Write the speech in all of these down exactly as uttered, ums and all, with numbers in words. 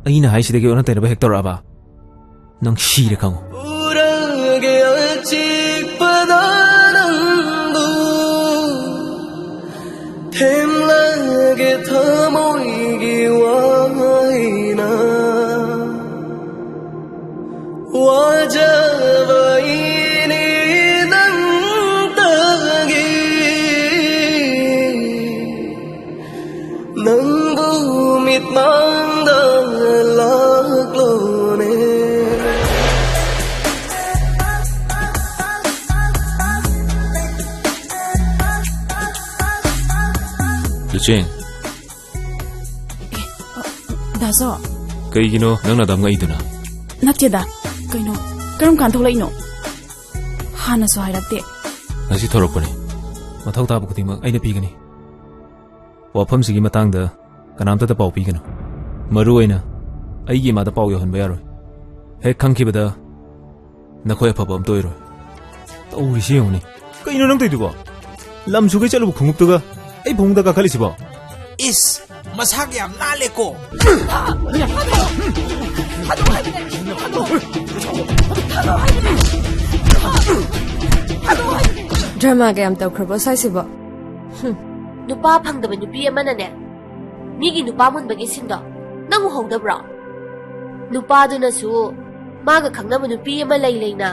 ꯑꯩꯅ ꯍꯥꯏꯁꯤꯗꯒꯤ ꯑꯣꯟꯅ ꯇꯩꯅꯕ ꯍꯦꯛ ꯇꯧꯔꯛꯑꯕ, ꯅꯪ ꯁꯤꯔꯦ ꯈꯪꯉꯨ꯫ ꯎꯔꯒꯦ ꯑꯆꯤꯛꯄꯗ ꯅꯪꯕꯨ, ꯊꯦꯝꯂꯒꯦ ꯊꯃꯣꯏꯒꯤ ꯋꯥꯍꯩꯅ꯫ ꯋꯥꯖꯕ ꯑꯩꯅꯤ ꯅꯪꯇꯒꯤ, ꯅꯪꯕꯨ ꯃꯤꯠꯃꯥꯡꯗ ꯂꯥꯛꯂꯣꯅꯦ꯫ ꯂꯨꯆꯦꯟ꯫ ꯑꯦ, ꯑ, ꯗꯥꯖꯣ꯫ ꯀꯩꯒꯤꯅꯣ ꯅꯪꯅ ꯑꯗꯨꯝ ꯉꯛꯏꯗꯨꯅ? ꯅꯠꯇꯦꯗ꯫ ꯀꯩꯅꯣ? ꯀꯔꯝ ꯀꯥꯟ ꯊꯣꯛꯂꯛꯏꯅꯣ? ꯍꯥꯟꯅꯁꯨ ꯍꯥꯏꯔꯛꯇꯦ꯫ ꯉꯁꯤ ꯊꯣꯔꯛꯄꯅꯤ꯫ ꯃꯊꯧ ꯇꯥꯕ ꯈꯨꯗꯤꯡꯃꯛ ꯑꯩꯅ ꯄꯤꯒꯅꯤ꯫ ꯋꯥꯐꯝꯁꯤꯒꯤ ꯃꯇꯥꯡꯗ ꯀꯅꯥꯝꯇꯗ ꯄꯥꯎ ꯄꯤꯒꯅꯨ꯫ ꯃꯔꯨ ꯑꯣꯏꯅ ꯑꯩꯒꯤ ꯏꯃꯥꯗ ꯄꯥꯎ ꯌꯧꯍꯟꯕ ꯌꯥꯔꯣꯏ꯫ ꯍꯦꯛ ꯈꯪꯈꯤꯕꯗ ꯅꯈꯣꯏ ꯑꯐꯕ ꯑꯝꯇ ꯑꯣꯏꯔꯣꯏ꯫ ꯇꯧꯔꯤꯁꯤ ꯌꯦꯡꯉꯨꯅꯦ꯫ ꯀꯩꯅꯣ ꯅꯪ ꯇꯧꯏꯗꯨꯕꯣ? ꯂꯝ ꯁꯨꯒꯩ ꯆꯠꯂꯨꯕ ꯈꯣꯡꯎꯞꯇꯨꯒ ꯑꯩ ꯐꯃꯨꯡꯗ ꯀꯥꯈꯠꯂꯤꯁꯤꯕꯣ? ꯏꯁ, ꯃꯁꯥꯒ ꯌꯥꯝ ꯅꯥꯜꯂꯦꯀꯣ꯫ ꯗ꯭ꯔꯃꯥꯒ ꯌꯥꯝ ꯇꯧꯈ꯭ꯔꯕꯣ ꯁ꯭ꯋꯥꯏꯁꯤꯕꯣ? ꯍꯨꯝ꯫ ꯅꯨꯄꯥ ꯐꯪꯗꯕ ꯅꯨꯄꯤ ꯑꯃꯅꯅꯦ, ꯃꯤꯒꯤ ꯅꯨꯄꯥ ꯃꯨꯟꯕꯒꯤ ꯁꯤꯟꯗꯣ ꯅꯪ ꯎꯍꯧꯗꯕ꯭ꯔꯣ? ꯅꯨꯄꯥꯗꯨꯅꯁꯨ ꯃꯥꯒ ꯈꯪꯅꯕ ꯅꯨꯄꯤ ꯑꯃ ꯂꯩ ꯂꯩꯅ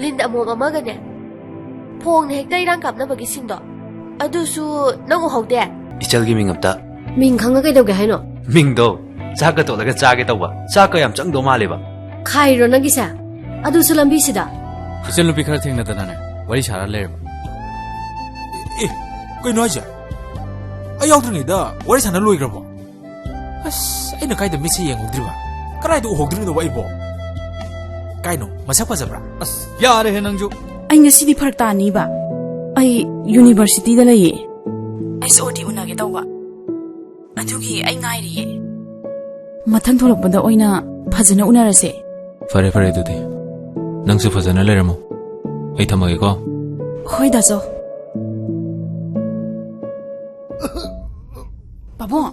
ꯂꯤꯟ ꯑꯃꯣꯝ ꯑꯃꯒꯅꯦ, ꯐꯣꯡꯅ ꯍꯦꯛꯇ ꯏꯔꯥꯡ ꯀꯥꯞꯅꯕꯒꯤ ꯁꯤꯟꯗꯣ, ꯑꯗꯨꯁꯨ ꯅꯪ ꯎꯍꯧꯗꯦ? ꯏꯆꯜꯒꯤ ꯃꯤꯡ ꯑꯝꯇ꯫ ꯃꯤꯡ ꯈꯪꯉ ꯀꯩꯗꯧꯒꯦ ꯍꯥꯏꯅꯣ? ꯃꯤꯡꯗꯣ ꯆꯥꯛꯀ ꯇꯣꯠꯂꯒ ꯆꯥꯒꯦ ꯇꯧꯕ꯫ ꯆꯥꯛꯀ ꯌꯥꯝ ꯆꯪꯗꯧ ꯃꯥꯜꯂꯦꯕ꯫ ꯈꯥꯏꯔꯣ ꯅꯪꯒꯤꯁꯦ? ꯑꯗꯨꯁꯨ ꯂꯝꯕꯤꯁꯤꯗ? ꯏꯆꯟ ꯅꯨꯄꯤ ꯈꯔ ꯊꯦꯡꯅꯗꯅꯅꯦ, ꯋꯥꯔꯤ ꯁꯥꯔ ꯂꯩꯔꯕ꯫ ꯑꯦ, ꯀꯩꯅꯣ ꯍꯥꯏꯁꯦ? ꯑꯩ ꯌꯥꯎꯗ꯭ꯔꯤꯉꯩꯗ ꯋꯥꯔꯤ ꯁꯥꯟꯅ ꯂꯣꯏꯈ꯭ꯔꯕꯣ? ꯑꯁ, ꯑꯩꯅ ꯀꯥꯏꯗ ꯃꯤꯠꯁꯦ ꯌꯦꯡꯍꯧꯗ꯭ꯔꯤꯕ? ꯀꯗꯥꯏꯗ ꯎꯍꯧꯗ꯭ꯔꯤꯅꯣꯕ ꯑꯩꯕꯣ? ꯀꯥꯏꯅꯣ, ꯃꯁꯛ ꯐꯖꯕ꯭ꯔꯥ? ꯑꯁ, ꯌꯥꯔꯦꯍꯦ ꯅꯪꯁꯨ꯫ ꯑꯩ ꯉꯁꯤꯗꯤ ꯐꯔꯛ ꯇꯥꯅꯤꯕ꯫ ꯑꯩ ꯌꯨꯅꯤꯚꯔꯁꯤꯇꯤꯗ ꯂꯩꯌꯦ꯫ ꯑꯩꯁ ꯑꯣ ꯗꯤ ꯎꯅꯒꯦ ꯇꯧꯕ꯫ ꯑꯗꯨꯒꯤ ꯑꯩ ꯉꯥꯏꯔꯤꯌꯦ꯫ ꯃꯊꯪ ꯊꯣꯛꯂꯛꯄꯗ ꯑꯣꯏꯅ ꯐꯖꯅ ꯎꯅꯔꯁꯦ꯫ ꯐꯔꯦ, ꯐꯔꯦ, ꯑꯗꯨꯗꯤ ꯅꯪꯁꯨ ꯐꯖꯅ ꯂꯩꯔꯝꯃꯣ꯫ ꯑꯩ ꯊꯝꯃꯒꯦꯀꯣ꯫ ꯍꯣꯏ, ꯗꯥꯆꯧ꯫ ꯄꯥꯕꯨꯡ,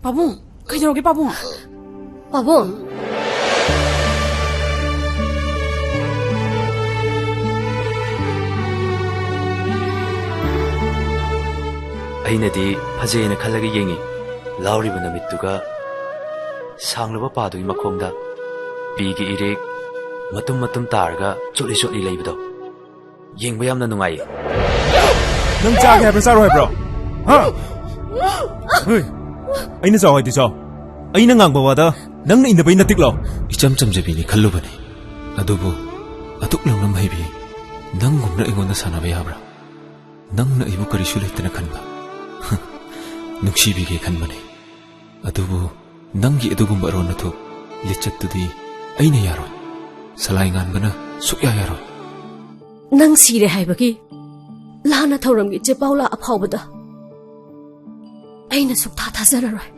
ꯄꯥꯕꯨꯡ꯫ ꯀꯩꯗꯧꯔꯒꯦ, ꯄꯥꯕꯨꯡ? ꯄꯥꯕꯨꯡ! ꯑꯩꯅꯗꯤ ꯐꯖꯩꯅ ꯈꯜꯂꯒ ꯌꯦꯡꯉꯤ꯫ ꯂꯥꯎꯔꯤꯕ ꯅꯨꯃꯤꯠꯇꯨꯒ ꯁꯥꯡꯂꯕ ꯄꯥꯗꯨꯒꯤ ꯃꯈꯣꯡꯗ ꯄꯤꯒꯤ ꯏꯔꯤꯛ ꯃꯇꯨꯝ ꯃꯇꯨꯝ ꯇꯥꯔꯒ ꯆꯣꯠꯂꯤ ꯆꯣꯠꯂꯤ ꯂꯩꯕꯗꯣ ꯌꯦꯡꯕ ꯌꯥꯝꯅ ꯅꯨꯡꯉꯥꯏꯌꯦ꯫ ꯅꯪ ꯆꯥꯒꯦ ꯍꯥꯏꯕ꯭ꯔꯥ, ꯆꯥꯔꯣꯏ ꯍꯥꯏꯕ꯭ꯔꯣ? ꯍꯥ? ꯍꯣꯏ꯫ ꯑꯩꯅ ꯆꯥꯎ ꯍꯥꯏꯗꯤ ꯆꯥꯎ꯫ ꯑꯩꯅ ꯉꯥꯡꯕ ꯋꯥꯗ ꯅꯪꯅ ꯏꯟꯅꯕꯩ ꯅꯇꯤꯛꯂꯣ? ꯏꯆꯝ ꯆꯝꯖꯕꯤꯅꯤ ꯈꯜꯂꯨꯕꯅꯤ, ꯑꯗꯨꯕꯨ ꯑꯗꯨꯛ ꯌꯧꯅ ꯍꯩꯕꯤ ꯅꯪꯒꯨꯝꯅ ꯑꯩꯉꯣꯟꯗ ꯁꯥꯟꯅꯕ ꯌꯥꯕ꯭ꯔꯥ? ꯅꯪꯅ ꯑꯩꯕꯨ ꯀꯔꯤꯁꯨ ꯂꯩꯇꯅ ꯈꯟꯕ, ꯅꯨꯡꯁꯤꯕꯤꯒꯦ ꯈꯟꯕꯅꯤ꯫ ꯑꯗꯨꯕꯨ ꯅꯪꯒꯤ ꯑꯗꯨꯒꯨꯝꯕ ꯑꯔꯣꯟ ꯑꯊꯨꯞ ꯂꯤꯆꯠꯇꯨꯗꯤ ꯑꯩꯅ ꯌꯥꯔꯣꯏ꯫ ꯁꯂꯥꯏ ꯉꯥꯟꯕꯅ ꯁꯨꯛꯌꯥ ꯌꯥꯔꯣꯏ꯫ ꯅꯪ ꯁꯤꯔꯦ ꯍꯥꯏꯕꯒꯤ ꯂꯥꯟꯅ ꯊꯧꯔꯝꯒꯤ ꯆꯦ ꯄꯥꯎꯂꯥ ꯑꯐꯥꯎꯕꯗ ꯑꯩꯅ ꯁꯨꯛꯊꯥ ꯊꯥꯖꯔꯔꯣꯏ꯫